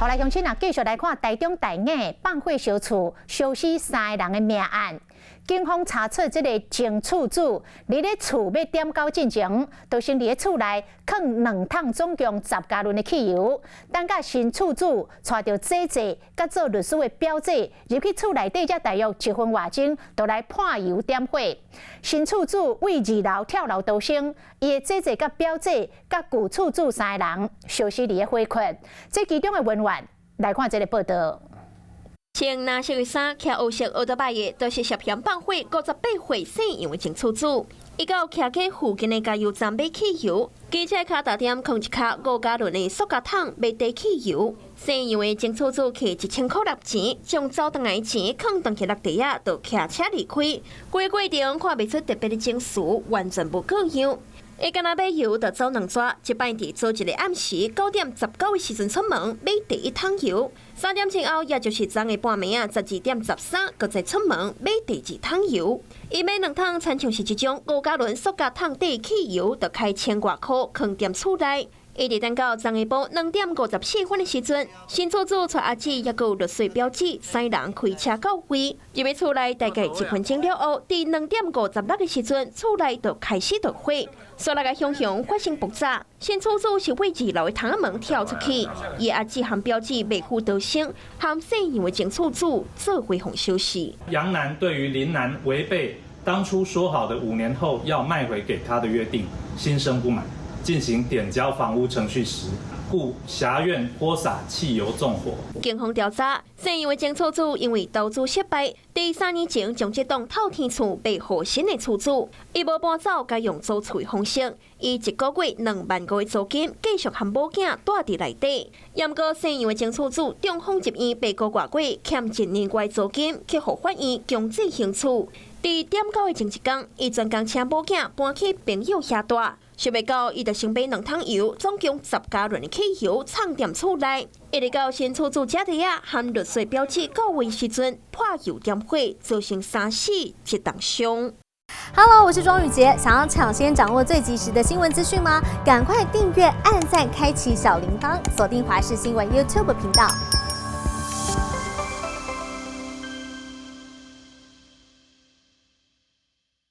來鄉親啊，繼續來看台中大雅放火燒厝，燒死三个人的命案。警方查出這个前厝主，佇咧厝欲點交進前，就先佇咧厝內囥兩桶總共10加侖的汽油，等佮新厝主帶著姐姐佮做律師的表姐入去厝內底，才大約一分外鐘，就來潑油點火。新厝主對二樓跳樓逃生，伊的姐姐佮表姐佮舊厝主三个人燒死佇咧火窟。這其中的恩怨，來看這个報導。穿藍色的衫，騎黑色歐多拜的，就是涉嫌放火58歲姓楊的前厝主。伊到騎去附近的加油站買汽油，機車跤踏點囥一跤5加侖的塑膠桶欲貯汽油。姓楊的前厝主摕1000箍粒錢，將走轉來的錢囥轉去落地仔，就騎車離開。規過程看袂出特別的情緒，完全無過樣。伊敢若買油就走兩逝，這擺佇早一个暗時9點19的時陣出門買第一桶油，3點鐘後，也就是昨昏半暝仔12點13，閣再出門買第二桶油。伊買兩桶，親像是這種5加侖塑膠桶底汽油，就開千外箍囥踮厝內。一直等到昨下晡2點54分的時陣，新厝主帶阿姊抑閣有6歲表姊三人開車到位，入去厝內大概一分鐘了後，佇2點56的時陣，厝內就開始著火，紲來共熊熊發生爆炸。新厝主是對二樓的窗仔門跳出去，伊阿姊和表姊袂赴逃生，和姓楊的前厝主做伙予燒死。楊男對於林男違背當初說好的5年後要賣回給他的約定，心生不滿。進行點交房屋程序時，故挾院潑灑汽油縱火。警方調查，姓楊的前厝主因為投資失敗，佇3年前將這棟透天厝賣予新的厝主，伊無搬走，改用租厝的方式，以一個月2萬五的租金，繼續和某囝蹛佇內底。毋過姓楊的前厝主中風入院八個外月，欠一年外租金，去予法院強制還厝。佇點交的前一工，伊專工請某囝搬去朋友遐蹛。想袂到，伊就先買兩桶油，總共10加侖的汽油，藏踮厝內。一直到新厝主姐弟仔和6歲表姊到位時陣，潑油點火，造成三死一重傷。 Hello，我是莊宇傑，想要搶先掌握最及時的新聞資訊嗎？趕快訂閱、按讚、開啟小鈴鐺，鎖定華視新聞 YouTube 頻道。